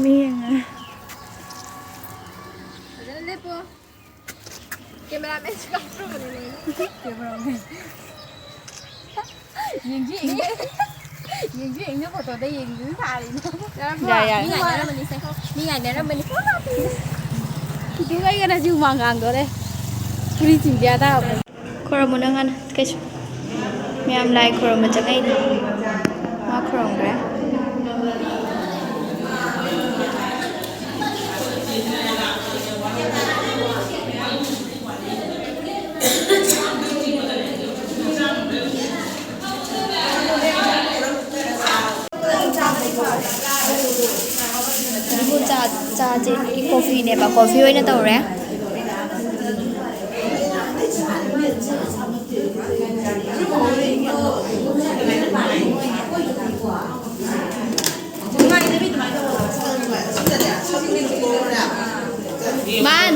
ꯃꯤ ꯌꯦꯡꯉ꯫ ꯐꯖꯅ ꯂꯦꯞꯄꯣ꯫ Cameraman ꯁꯨ ꯀꯥꯞꯇ꯭ꯔꯕꯅꯤꯅꯦ꯫ Cameraman꯫ ꯌꯦꯡꯁꯤ, ꯌꯦꯡꯁꯤ꯫ ꯌꯦꯡꯁꯤ, ꯌꯦꯡꯁꯤ, photo ꯗ ꯌꯦꯡꯁꯤ ꯁꯥꯔꯤꯅꯦ꯫ ꯌꯥꯔꯕꯣ? ꯌꯥꯏ, ꯌꯥꯏ꯫ ꯃꯤ ꯉꯥꯏꯅꯔꯝꯕꯅꯤꯁꯦ꯫ ꯃꯤ ꯉꯥꯏꯅꯔꯝꯕꯅꯤ꯫ ꯄꯤꯇꯨꯒ ꯑꯩꯒꯅ ꯍꯧꯖꯤꯛ ꯍꯨꯃꯥꯡ ꯀꯥꯡꯗꯣꯔꯦ꯫ ꯐꯨꯔꯤꯠ ꯆꯤꯡꯖ ꯇꯥꯕꯅꯤ꯫ ꯈꯣꯏꯔꯝꯃꯣ ꯅꯪ ꯍꯥꯟꯅ, ꯀꯩꯁꯨ꯫ ꯃꯌꯥꯝ ꯂꯥꯏ ꯈꯨꯔꯨꯝꯕ ꯆꯪꯉꯛꯏꯅꯤ꯫ ꯃꯥ ꯈꯨꯔꯨꯝꯈ꯭ꯔꯦ꯫ ꯆꯥ, ꯆꯥꯁꯦ꯫ ꯀꯣꯐꯤꯅꯦꯕ, ꯀꯣꯐꯤ ꯑꯣꯏꯅ ꯇꯧꯔꯦ꯫ ꯃꯥꯟ꯫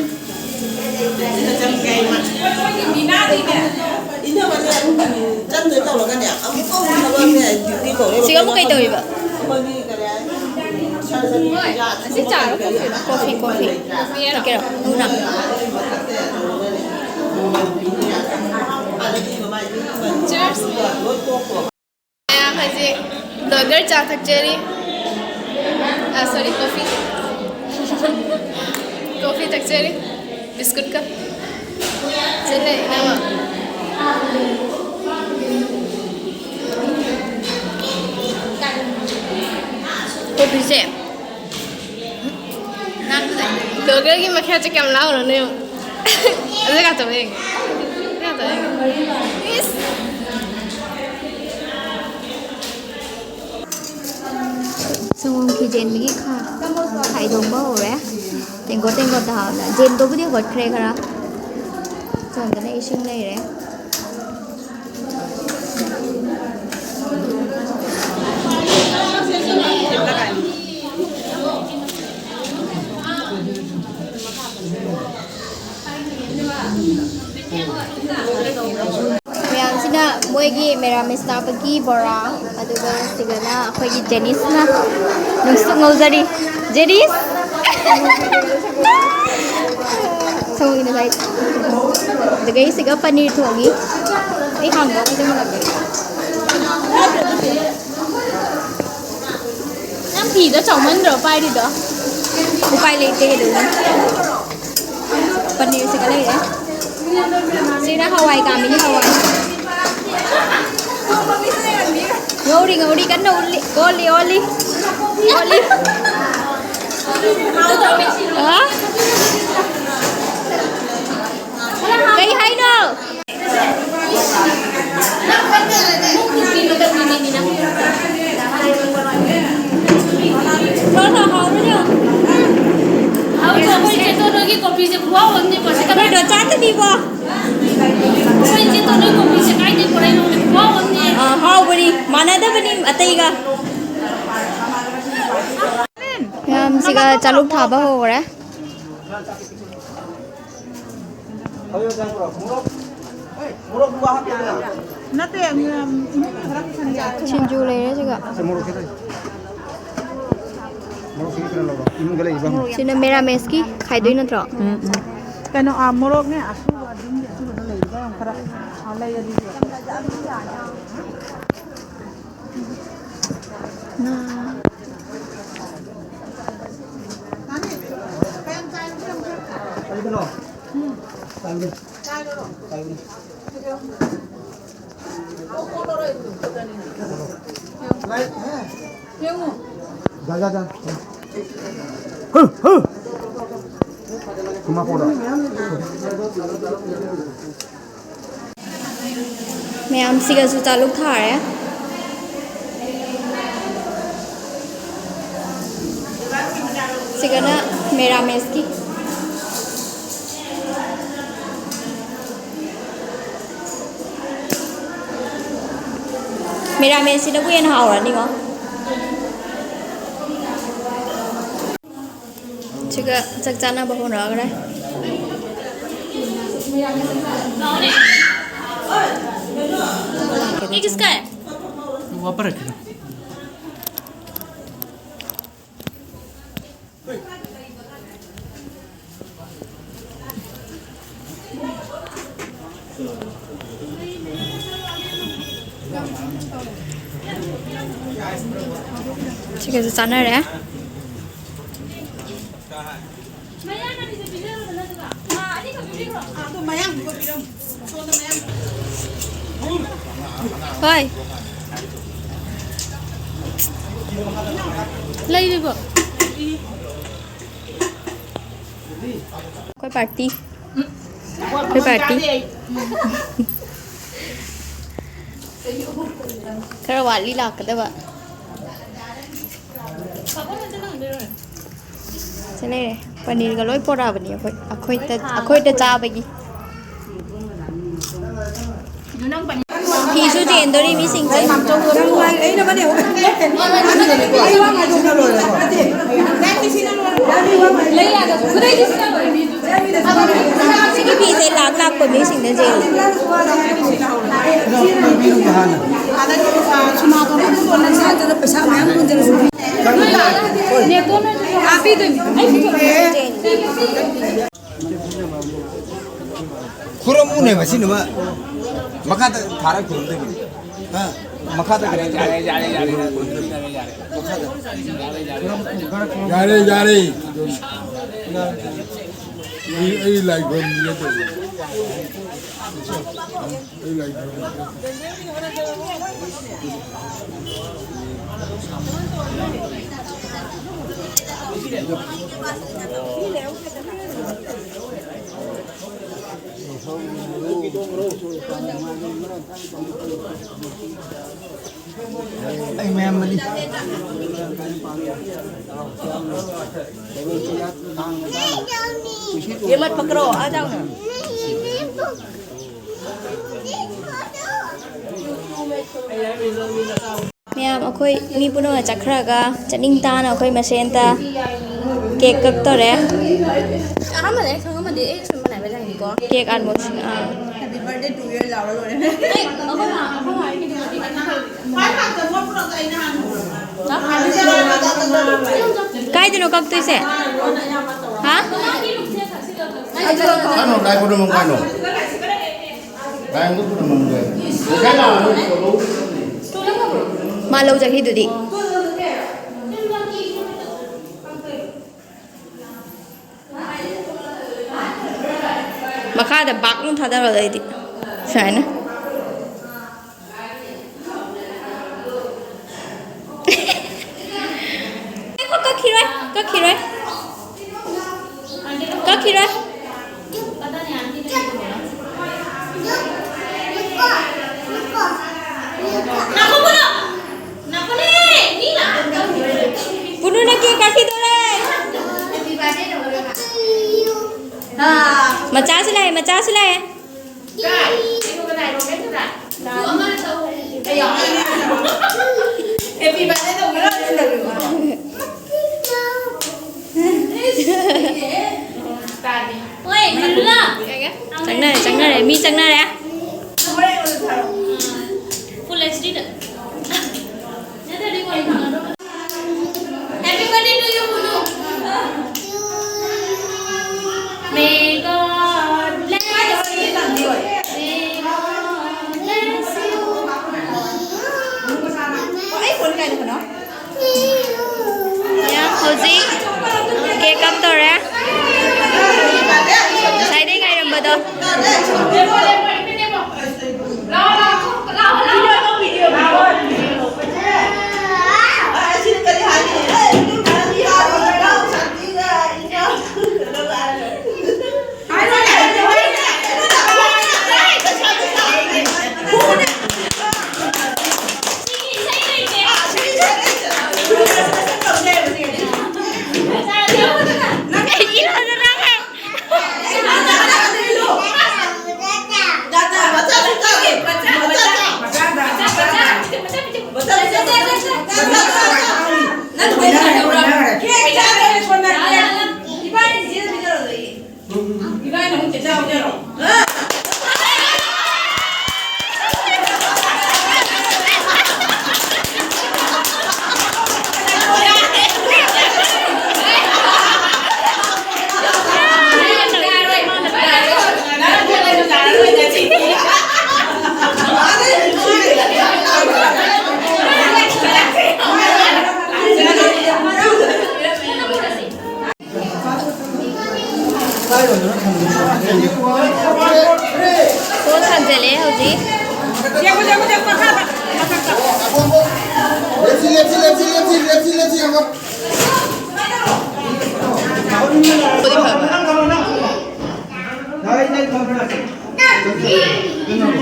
ꯁꯤꯒ ꯑꯃꯨꯛ ꯀꯩ ꯇꯧꯔꯤꯕ? ꯍꯣꯏ, ꯑꯁꯤ ꯆꯥꯔꯣ, ꯀꯣꯐꯤ, ꯀꯣꯐꯤ, ꯀꯣꯐꯤ꯫ ꯊꯛꯀꯦꯔꯣ? ꯅꯪ? ꯆꯤꯌꯔꯁ꯫ ꯃꯌꯥꯝ ꯍꯧꯖꯤꯛ ꯕ꯭ꯂꯣꯒꯔ ꯆꯥ ꯊꯛꯆꯔꯤ꯫ ꯑ, ꯁꯣꯔꯤ, ꯀꯣꯐꯤ꯫ ꯀꯣꯐꯤ ꯊꯛꯆꯔꯤ꯫ ꯕꯤꯁꯀꯨꯠꯀ꯫ ꯁꯤ ꯂꯩ, ꯏꯅꯝꯃ꯫ ꯀꯣꯐꯤꯁꯦ꯫ ꯕ꯭ꯂꯣꯒꯔꯒꯤ ꯃꯈꯌꯥꯠꯁꯦ ꯀꯌꯥꯝ ꯂꯥꯎꯔꯅꯣ ꯌꯦꯡꯉꯨ꯫ ꯑꯗꯨ ꯀꯥꯇꯧ ꯌꯦꯡꯉꯦ꯫ ꯑꯗꯨ ꯀꯥꯇꯧ ꯌꯦꯡꯉꯦ꯫ ꯏꯁ! ꯁꯪꯒꯣꯝ ꯈꯤꯔ ꯆꯦꯟꯕꯒꯤ ꯈꯥ-, ꯈꯥꯏꯗꯣꯛꯄ ꯍꯧꯔꯦ꯫ ꯇꯦꯡꯀꯣꯠ ꯇꯦꯡꯀꯣꯠꯇ ꯍꯥꯞꯅ꯫ ꯆꯦꯟꯕꯕꯨꯗꯤ ꯍꯧꯒꯠꯈ꯭ꯔꯦ ꯈꯔ꯫ ꯁꯣꯝꯗꯅ ꯏꯁꯤꯡ ꯂꯩꯔꯦ꯫ ꯃꯌꯥꯝꯁꯤꯅ ꯃꯣꯏꯒꯤ ꯃꯦꯔꯥꯃꯦꯁ ꯆꯥꯕꯒꯤ ꯕꯣꯔꯥ, ꯑꯗꯨꯒ ꯁꯤꯗꯅ ꯑꯩꯈꯣꯏꯒꯤ ꯖꯦꯅꯤꯁꯅ ꯅꯨꯡꯁꯨꯛ ꯉꯧꯖꯔꯤ꯫ ꯖꯦꯅꯤꯁ! ꯁꯣꯝꯒꯤ ꯉꯁꯥꯏ꯫ ꯑꯗꯨꯒ ꯑꯩ ꯁꯤꯒ ꯄꯅꯤꯔ ꯊꯣꯡꯉꯤ꯫ ꯑꯩ ꯍꯥꯡꯗꯣꯛꯑꯒ ꯃꯨꯜꯂꯛꯀꯦ꯫ ꯅꯪ ꯐꯤꯗꯣ ꯆꯥꯎꯃꯟꯗ꯭ꯔꯣ ꯄꯥꯏꯔꯤꯗꯣ? ꯎꯄꯥꯏ ꯂꯩꯇꯦ, ꯀꯩꯗꯧꯅꯤ? ꯄꯅꯤꯔꯁꯤꯒ ꯂꯩꯔꯦ꯫ ꯁꯤꯅ ꯍꯋꯥꯏ ꯀꯥꯝꯃꯤꯅꯤ, ꯍꯋꯥꯏ꯫ ꯉꯧꯔꯤ, ꯉꯧꯔꯤ, ꯀꯟꯅ ꯎꯜꯂꯤ, ꯑꯣꯜꯂꯤ, ꯑꯣꯜꯂꯤ, ꯑꯣꯜꯂꯤ꯫ ꯍꯥ? ꯀꯩ ꯍꯥꯏꯅꯣ? ꯊꯣꯛꯂꯛꯑꯣ, ꯍꯥꯎꯕ꯭ꯔꯥ ꯌꯦꯡꯉꯣ꯫ ꯍꯥꯎꯕ꯭ꯔꯥ? ꯑꯩꯈꯣꯏ ꯆꯦꯇꯣꯟ ꯍꯣꯏꯒꯤ ꯀꯣꯐꯤꯁꯦ ꯈꯨꯍꯥꯎ ꯑꯃꯅꯤꯀꯣ, ꯁꯤ ꯀꯃꯥꯏꯅ ꯕ꯭ꯔꯦꯗꯣ ꯆꯥꯗꯕꯤꯕꯣ? ꯑꯩꯈꯣꯏ ꯆꯦꯇꯣꯟ ꯍꯣꯏ ꯀꯣꯐꯤꯁꯦ ꯀꯥꯏꯗꯩ ꯄꯨꯔꯛꯏꯅꯣ ꯈꯪꯗꯦ, ꯈꯨꯍꯥꯎ ꯑꯃꯅꯤ꯫ ꯑꯥ, ꯍꯥꯎꯕꯅꯤ, ꯃꯥꯟꯅꯗꯕꯅꯤ ꯑꯇꯩꯒ꯫ ꯃꯌꯥꯝꯁꯤꯒ ꯆꯥꯂꯨꯛ ꯊꯥꯕ ꯍꯧꯈ꯭ꯔꯦ꯫ ꯅꯠꯇꯦ, ꯏꯃꯨꯡꯒꯤ ꯈꯔ ꯄꯨꯁꯟꯒꯦ꯫ ꯁꯤꯡꯖꯨ ꯂꯩꯔꯦ ꯁꯤꯒ꯫ ꯁꯤ ꯃꯣꯔꯣꯛ ꯈꯤꯇꯪ꯫ ꯃꯣꯔꯣꯛ ꯈꯤꯇꯪ ꯈꯔ ꯂꯧꯔꯣ꯫ ꯏꯃꯨꯡꯗ ꯂꯩꯕ꯫ ꯁꯤꯅ ꯃꯦꯔꯥꯃꯦꯁꯀꯤ ꯈꯥꯏꯗꯣꯏ ꯅꯠꯇ꯭ꯔꯣ? ꯎꯝ, ꯎꯝ꯫ ꯀꯩꯅꯣ, ꯑꯥ, ꯃꯣꯔꯣꯛꯅꯦ, ꯑꯁꯨꯕ, ꯑꯗꯨꯝꯒꯤ ꯑꯁꯨꯕꯗꯣ ꯂꯩꯕ꯭ꯔꯥ ꯌꯦꯡꯉꯣ, ꯈꯔ꯫ ꯑꯥ, ꯂꯩꯔꯗꯤ꯫ ꯉꯥ꯫ ꯌꯦꯡꯉꯣ꯫ ꯌꯥ, ꯌꯥ, ꯌꯥ꯫ ꯍꯨ, ꯍꯨ꯫ ꯊꯨꯝ ꯍꯥꯞꯄꯣꯔꯣ? ꯃꯌꯥꯝꯁꯤꯒꯁꯨ ꯆꯥꯂꯨꯛ ꯊꯥꯔꯦ꯫ ꯁꯤꯒꯅ ꯃꯦꯔꯥꯃꯦꯁꯀꯤ꯫ ꯃꯦꯔꯥꯃꯦꯁꯁꯤꯅꯕꯨ ꯍꯦꯟꯅ ꯍꯥꯎꯔꯅꯤꯉꯣ꯫ ꯁꯤꯒ ꯆꯥꯛ ꯆꯥꯅꯕ ꯍꯧꯅꯈ꯭ꯔꯦ꯫ ये किसका है? वो ऊपर रखना। ꯁꯤꯒꯁꯨ ꯆꯥꯅꯔꯦ꯫ ꯍꯣꯏ꯫ ꯂꯩꯔꯤꯕꯣ? ꯑꯩꯈꯣꯏ ꯄꯥꯔꯇꯤ꯫ ꯑꯩꯈꯣꯏ ꯄꯥꯔꯇꯤ꯫ ꯈꯔ ꯋꯥꯠꯂꯤ ꯂꯥꯛꯀꯗꯕ꯫ ꯁꯤ ꯂꯩꯔꯦ꯫ ꯄꯅꯤꯔꯒ ꯂꯣꯏ ꯄꯣꯔꯛꯑꯕꯅꯤ ꯑꯩꯈꯣꯏ, ꯑꯩꯈꯣꯏꯗ, ꯑꯩꯈꯣꯏꯗ ꯆꯥꯕꯒꯤ꯫ ꯐꯤꯁꯨ ꯆꯦꯟꯗꯣꯔꯤ ꯃꯤꯁꯤꯡꯁꯦ꯫ ꯁꯤꯒꯤ ꯐꯤꯁꯦ ꯂꯥꯛ ꯂꯥꯛꯄ ꯃꯤꯁꯤꯡꯅ ꯆꯦꯜꯂꯤ꯫ ꯄꯩꯁꯥ ꯃꯌꯥꯝ ꯄꯨꯟꯁꯤꯜꯂꯁꯨ꯫ ꯈꯨꯔꯨꯝꯃꯨꯅꯦ ꯃꯁꯤꯅ ꯑꯃ꯫ ꯃꯈꯥꯗ ꯊꯥꯔꯒ ꯈꯨꯔꯨꯝꯗꯣꯏꯅꯤ꯫ ꯍꯥ? ꯃꯈꯥꯗ ꯀꯩꯅꯣ ꯇꯧ-, ꯌꯥꯔꯦ, ꯌꯥꯔꯦ꯫ ꯑꯩ, ꯑꯩ ꯂꯥꯏ ꯈꯨꯔꯨꯝꯃꯤꯒꯦ ꯇꯧꯕꯅꯤ꯫ ꯑꯩ ꯂꯥꯏ ꯈꯨꯔꯨꯝꯃꯤꯒꯦ꯫ ꯑꯩ ꯃꯌꯥꯝ ꯃꯅꯤ꯫ ये मत पकड़ो, आ जाओ ना। ꯃꯌꯥꯝ ꯑꯩꯈꯣꯏ ꯃꯤ ꯄꯨꯝꯅꯃꯛ ꯆꯠꯈ꯭ꯔꯒ ꯆꯠꯅꯤꯡ ꯇꯥꯅ ꯑꯩꯈꯣꯏ ꯃꯁꯦꯟꯇ ꯀꯦꯛ ꯀꯛꯇꯣꯔꯦ꯫ ꯑꯍꯥꯟꯕꯗ ꯑꯩ ꯈꯪꯉꯝꯃꯗꯤ ꯑꯩ ꯁꯨꯝ ꯃꯅꯥꯏ ꯃꯅꯥꯏꯅꯤꯀꯣ꯫ ꯀꯦꯛ ꯑꯟꯕꯣꯛꯁꯤꯡ, ꯑꯥ꯫ Happy birthday to you ꯂꯥꯎꯔ ꯂꯣꯏꯔꯦ꯫ ꯑꯩ, ꯑꯩꯈꯣꯏ ꯃꯥ, ꯑꯩꯈꯣꯏ ꯃꯥ ꯍꯥꯏꯒꯤꯗꯤ ꯍꯧꯖꯤꯛ ꯀꯟꯅ ꯇꯧꯔꯤ꯫ ꯀꯥꯏꯗꯅꯣ ꯀꯛꯇꯣꯏꯁꯦ? ꯍꯥ? ꯀꯥꯏꯅꯣ, ꯂꯥꯏ ꯈꯨꯔꯨꯝꯐꯝ ꯀꯥꯏꯅꯣ? ꯂꯥꯏ ꯑꯝꯇ ꯈꯨꯔꯨꯝꯐꯝ ꯀꯥꯏꯅꯣ? ꯂꯩꯀꯥꯏ ꯂꯥꯛꯑꯒ ꯂꯧ-, ꯃꯥ ꯂꯧ ꯆꯠꯈꯤꯗꯨꯗꯤ꯫ ꯃꯈꯥꯗ ꯕꯥꯛ ꯑꯃ ꯊꯥꯗꯔꯣ ꯑꯗꯩꯗꯤ꯫ ꯁꯨꯃꯥꯏꯅ꯫ ꯃꯆꯥꯁꯨ ꯂꯥꯛꯑꯦ, ꯃꯆꯥꯁꯨ ꯂꯥꯛꯑꯦ꯫ Happy birthday ꯇꯧꯕꯤꯔꯣ꯫ ꯍꯣꯏ, ꯂꯨꯂꯥ꯫ ꯆꯪꯅꯔꯦ, ꯆꯪꯅꯔꯦ, ꯃꯤ ꯆꯪꯅꯔꯦ꯫ Full H D ꯗ꯫ ꯅꯠꯇ꯭ꯔꯗꯤ ꯋꯥꯔꯤ ꯐꯪꯉꯔꯣꯏ꯫ Happy birthday to you, ꯕꯨꯅꯨ꯫ May God bless you. May God bless you. ꯑꯩ ꯐꯣꯟ ꯀꯥꯏꯗ ꯀꯩꯅꯣ? ꯌꯥ, ꯍꯧꯖꯤꯛ cake cut ꯇꯧꯔꯦ꯫ ꯉꯁꯥꯏꯗꯩ ꯉꯥꯏꯔꯝꯕꯗꯣ꯫ ꯁꯣ ꯊꯥꯡꯖꯜꯂꯦ ꯍꯧꯖꯤꯛ꯫ ꯂꯦꯞꯁꯤ, ꯂꯦꯞꯁꯤ, ꯂꯦꯞꯁꯤ, ꯂꯦꯞꯁꯤ, ꯂꯦꯞꯁꯤ, ꯂꯦꯞꯁꯤ, ꯑꯃꯨꯛ꯫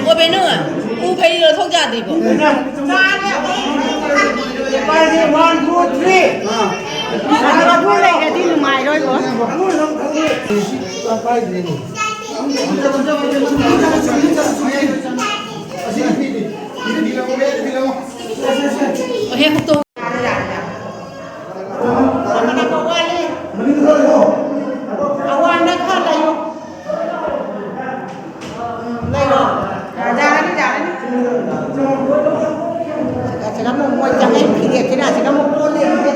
ꯑꯣ, ꯕꯦꯅꯨ, ꯎ ꯐꯩ ꯂꯧꯊꯣꯛ ꯌꯥꯗ꯭ꯔꯤꯕꯣ? One, two, three. ꯑꯗꯨ ꯂꯩꯔꯗꯤ ꯅꯨꯡꯉꯥꯏꯔꯣꯏꯕꯣ꯫ ꯄꯥꯏꯗ꯭ꯔꯤꯅꯦ꯫ ꯍꯦꯛ ꯍꯨꯛꯇꯣꯛ-, ꯌꯥꯔꯦ, ꯌꯥꯔꯦ, ꯌꯥꯔꯦ꯫ ꯑꯃꯅ ꯀꯧ ꯋꯥꯠꯂꯤ꯫ ꯑꯋꯥꯡꯗ ꯈꯔ ꯂꯩꯌꯨ꯫ ꯂꯩꯔꯣ꯫ ꯌꯥꯔꯅꯤ, ꯌꯥꯔꯅꯤ꯫ ꯑꯁꯤꯗ ꯑꯃꯨꯛ ꯃꯣꯏ ꯆꯪꯉꯛꯏ ꯐꯤꯔꯦꯞꯁꯤꯅ ꯑꯁꯤꯗ ꯑꯃꯨꯛ ꯀꯣꯜ ꯂꯩꯔꯤꯁꯦ꯫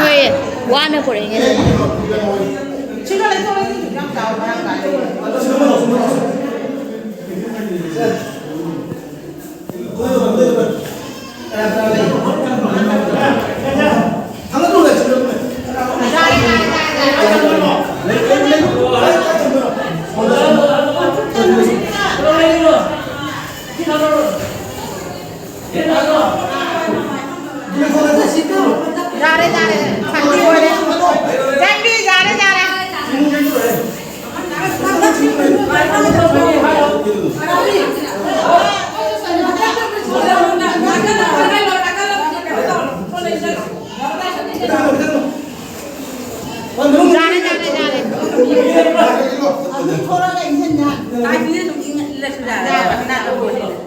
ꯍꯣꯏ, ꯋꯥꯅ ꯄꯨꯔꯛꯏꯅꯦ꯫ ꯌꯥꯔꯦ, ꯌꯥꯔꯦ, ꯁꯥꯟꯇꯤ ꯑꯣꯏꯔꯦ꯫ ꯆꯟꯕꯤ, ꯌꯥꯔꯦ, ꯌꯥꯔꯦ꯫ ꯌꯥꯔꯦ, ꯌꯥꯔꯦ, ꯌꯥꯔꯦ꯫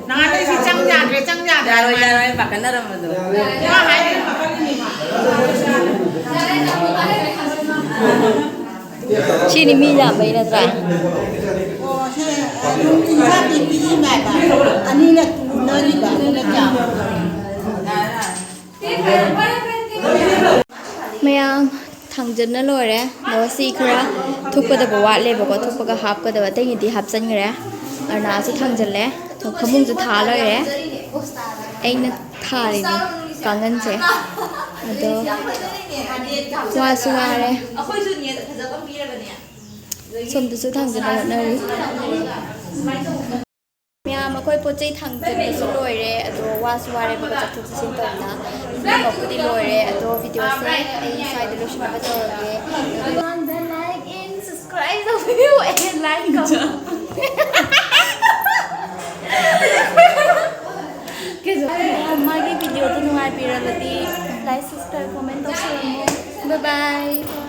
ꯅꯍꯥꯟꯗꯩ ꯁꯤ ꯆꯪ ꯌꯥꯗ꯭ꯔꯦ, ꯆꯪ ꯌꯥꯗ꯭ꯔꯦ꯫ ꯌꯥꯔꯣꯏ, ꯌꯥꯔꯣꯏ, ꯄꯥꯈꯠꯅꯔꯝꯕꯗꯣ꯫ ꯃꯥ ꯍꯥꯏꯔꯤ ꯄꯥꯈꯠꯂꯤꯅꯤ ꯃꯥ꯫ ꯁꯤꯗꯤ ꯃꯤ ꯌꯥꯝꯕꯩ ꯅꯠꯇ꯭ꯔꯥ? ꯑꯣ, ꯁꯦ, ꯑꯗꯨꯝ ꯏꯟꯁꯥꯡ ꯄꯤꯕꯤꯔꯤꯅꯦꯕ꯫ ꯑꯅꯤꯅ ꯇꯨꯅꯔꯤꯕ, ꯑꯗꯨꯅ ꯀꯌꯥ? ꯃꯌꯥꯝ ꯊꯥꯡꯖꯟꯅ ꯂꯣꯏꯔꯦ꯫ ꯑꯗꯣ ꯁꯤ ꯈꯔ ꯊꯨꯞꯀꯗꯕ ꯋꯥꯠꯂꯦꯕꯀꯣ, ꯊꯨꯞꯄꯒ ꯍꯥꯞꯀꯗꯕ, ꯑꯇꯩꯒꯤꯗꯤ ꯍꯥꯞꯆꯟꯈ꯭ꯔꯦ꯫ ꯑꯔꯅꯥꯁꯨ ꯊꯥꯡꯖꯜꯂꯦ꯫ ꯑꯗꯣ ꯐꯃꯨꯡꯁꯨ ꯊꯥ ꯂꯣꯏꯔꯦ꯫ ꯑꯩꯅ ꯊꯥꯔꯤꯅꯤ ꯀꯥꯡꯒꯟꯁꯦ꯫ ꯑꯗꯣ ꯋꯥꯁꯨ ꯋꯥꯔꯦ꯫ ꯑꯩꯈꯣꯏꯁꯨ ꯅꯦꯠ ꯐꯖꯕ ꯑꯃ ꯄꯤꯔꯕꯅꯦ꯫ ꯁꯣꯝꯗꯁꯨ ꯊꯥꯡꯖꯤꯟꯅ ꯍꯣꯠꯅꯔꯤ꯫ ꯃꯌꯥꯝ, ꯑꯩꯈꯣꯏ ꯄꯣꯠ ꯆꯩ ꯊꯥꯡꯖꯤꯟꯕꯁꯨ ꯂꯣꯏꯔꯦ, ꯑꯗꯣ ꯋꯥꯁꯨ ꯋꯥꯔꯦꯕꯀꯣ, ꯆꯠꯊꯣꯛ ꯆꯠꯁꯤꯟ ꯇꯧꯕꯗ꯫ ꯄꯨꯝꯅꯃꯛꯄꯨꯗꯤ ꯂꯣꯏꯔꯦ, ꯑꯗꯣ ꯚꯤꯗꯤꯑꯣꯁꯦ ꯑꯩ ꯁ꯭ꯋꯥꯏꯗ ꯂꯣꯏꯁꯤꯟꯅꯕ ꯇꯧꯔꯒꯦ꯫ ꯑꯩꯉꯣꯟꯗ like and subscribe ꯇꯧꯕꯤꯌꯨ꯫ ꯑꯦ, like ꯀꯣ꯫ ꯃꯥꯒꯤ ꯚꯤꯗꯤꯑꯣꯗꯨ ꯅꯨꯡꯉꯥꯏꯕꯤꯔꯕꯗꯤ like, subscribe, comment ꯇꯧꯁꯜꯂꯝꯃꯣ꯫ Bye bye꯫